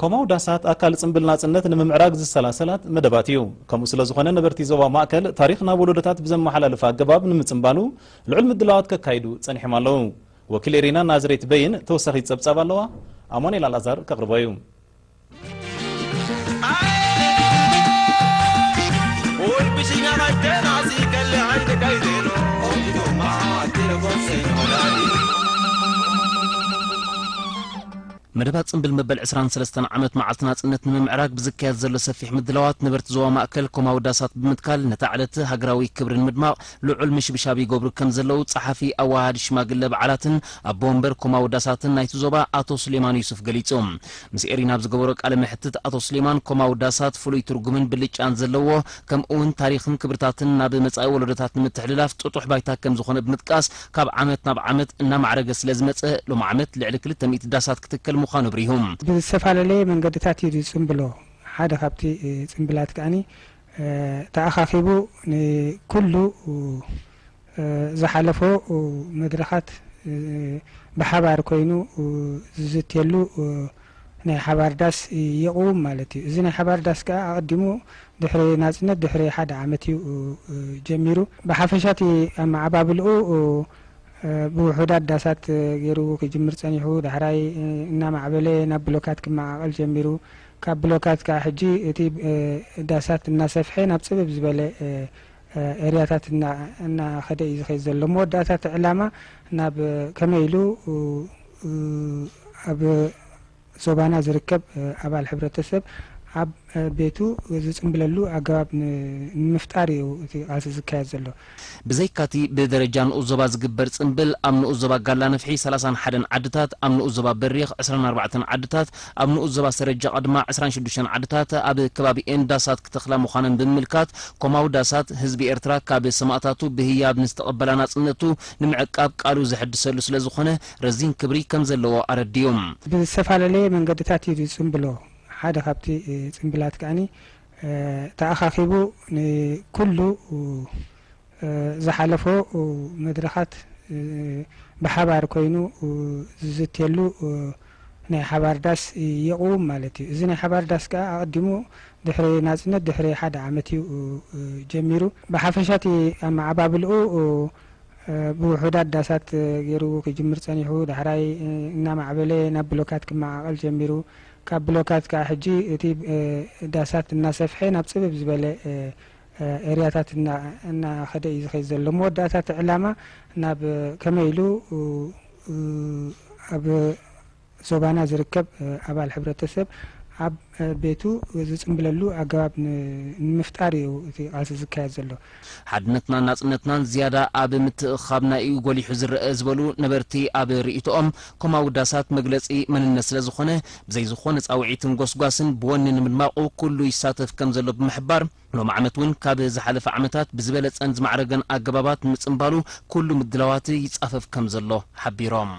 ኮማው ዳሳት ኣካል ጽምብል ናጽነት ንምምዕራግ ዝሰላሰላት መደባት እዩ። ከምኡ ስለ ዝኾነ ነበርቲ ዞባ ማእከል ታሪኽ ናብ ወለዶታት ብዘመሓላልፍ ኣገባብ ንምጽምባሉ ልዑል ምድላዋት ከካይዱ ጸኒሖም ኣለዉ። ወኪል ኤሪና ናዝሬት በይን ተወሳኺ ጸብጻብ ኣለዋ። ኣማኑኤል ኣልኣዛር ከቕርቦ እዩ። መደባት ጽምብል መበል ዕስራን ሰለስተን ዓመት መዓልቲ ናጽነት ንምምዕራግ ብዝካየድ ዘሎ ሰፊሕ ምድላዋት ነበርቲ ዞባ ማእከል ኮማዊ ዳሳት ብምትካል ነታ ዕለት ሃገራዊ ክብሪ ንምድማቕ ልዑል ምሽብሻብ ይገብሩ ከም ዘለዉ ጸሓፊ ኣወሃሃዲ ሽማግለ በዓላትን ኣቦ ወንበር ኮማዊ ዳሳትን ናይቲ ዞባ ኣቶ ሱሌማን ዩሱፍ ገሊጹ። ምስ ኤሪና ኣብ ዝገበሮ ቃለ መሕትት ኣቶ ሱሌማን ኮማዊ ዳሳት ፍሉይ ትርጉምን ብልጫን ዘለዎ ከምኡ እውን ታሪኽን ክብርታትን ናብ መጻኢ ወለዶታት ንምትሕልላፍ ጥጡሕ ባይታ ከም ዝኾነ ብምጥቃስ ካብ ዓመት ናብ ዓመት እናማዕረገ ስለ ዝመጸ ሎም ዓመት ልዕሊ ክልተ ሚእቲ ዳሳት ክትከል ምዃኑ ኣብሪሁ። ብዝተፈላለየ መንገድታት እዩ ዝጽምብሎ። ሓደ ካብቲ ጽምብላት ከኣኒ ተኣኻኺቡ ንኩሉ ዝሓለፎ መድረኻት ብሓባር ኮይኑ ዝዝትየሉ ናይ ሓባር ዳስ የቕውም ማለት እዩ። እዚ ናይ ሓባር ዳስ ከኣ ኣቐዲሙ ድሕሪ ናጽነት ድሕሪ ሓደ ዓመት እዩ ጀሚሩ። ብሓፈሻ እቲ ኣመዓባብልኡ ብውሑዳት ዳሳት ገይሩ ክጅምር ጸኒሑ፣ ዳሕራይ እናማዕበለ ናብ ብሎካት ክመዓቐል ጀሚሩ። ካብ ብሎካት ከኣ ሕጂ እቲ ዳሳት እናሰፍሐ ናብ ጽብብ ዝበለ ኤርያታት እናኸደ እዩ ዝኸይድ ዘሎ። መወዳእታ እቲ ዕላማ ናብ ከመይ ኢሉ ኣብ ዞባና ዝርከብ ኣባል ሕብረተሰብ ኣብ ቤቱ ዝጽምብለሉ ኣገባብ ንምፍጣር እዩ እቲ ቃልሲ ዝካየድ ዘሎ። ብዘይካቲ ብደረጃ ንኡስ ዞባ ዝግበር ጽምብል ኣብ ንኡስ ዞባ ጋላ ነፍሒ ሰላሳን ሓደን ዓድታት፣ ኣብ ንኡስ ዞባ በሪኽ ዕስራን ኣርባዕተን ዓድታት፣ ኣብ ንኡስ ዞባ ሰረጃ ድማ ዕስራን ሽዱሽተን ዓድታት ኣብ ከባቢኤን ዳሳት ክተኽላ ምዃነን ብምምልካት ኮማዊ ዳሳት ህዝቢ ኤርትራ ካብ ሰማእታቱ ብህያብ ንዝተቐበላ ናጽነቱ ንምዕቃብ ቃሉ ዘሐድሰሉ ስለ ዝኾነ ረዚን ክብሪ ከም ዘለዎ ኣረዲኡ። ብዝተፈላለየ መንገድታት እዩ ዝጽምብሎ። ሓደ ካብቲ ጽምብላት ከኣኒ ተኣኻኺቡ ንኩሉ ዝሓለፎ መድረኻት ብሓባር ኮይኑ ዝዝትየሉ ናይ ሓባር ዳስ የቕውም ማለት እዩ። እዚ ናይ ሓባር ዳስ ከኣ ኣቐዲሙ ድሕሪ ናጽነት ድሕሪ ሓደ ዓመት እዩ ጀሚሩ። ብሓፈሻ እቲ ኣመዓባብልኡ ብውሑዳት ዳሳት ገይሩ ክጅምር ጸኒሑ፣ ዳሕራይ እናማዕበለ ናብ ብሎካት ክመዓቐል ጀሚሩ። ካብ ብሎካት ከኣ ሕጂ እቲ ዳሳት እናሰፍሐ ናብ ጽብብ ዝበለ ኤርያታት እናኸደ እዩ ዝኸይድ ዘሎ። መወዳእታ እቲ ዕላማ ናብ ከመይ ኢሉ ኣብ ዞባና ዝርከብ ኣባል ሕብረተሰብ ኣብ ቤቱ ዝጽምብለሉ ኣገባብ ንምፍጣር እዩ እቲ ቃልሲ ዝካየድ ዘሎ። ሓድነትናን ናጽነትናን ዝያዳ ኣብ ምትእኻብና እዩ ጎሊሑ ዝረአ ዝበሉ ነበርቲ ኣብ ርእይቶኦም፣ ኮማዊ ዳሳት መግለጺ መንነት ስለ ዝኾነ ብዘይ ዝኾነ ጻውዒትን ጎስጓስን ብወኒ ንምድማቑ ኩሉ ይሳተፍ ከም ዘሎ ብምሕባር፣ ሎም ዓመት እውን ካብ ዝሓለፈ ዓመታት ብዝበለጸን ዝማዕረገን ኣገባባት ንምጽምባሉ ኩሉ ምድላዋት ይጻፈፍ ከም ዘሎ ሓቢሮም።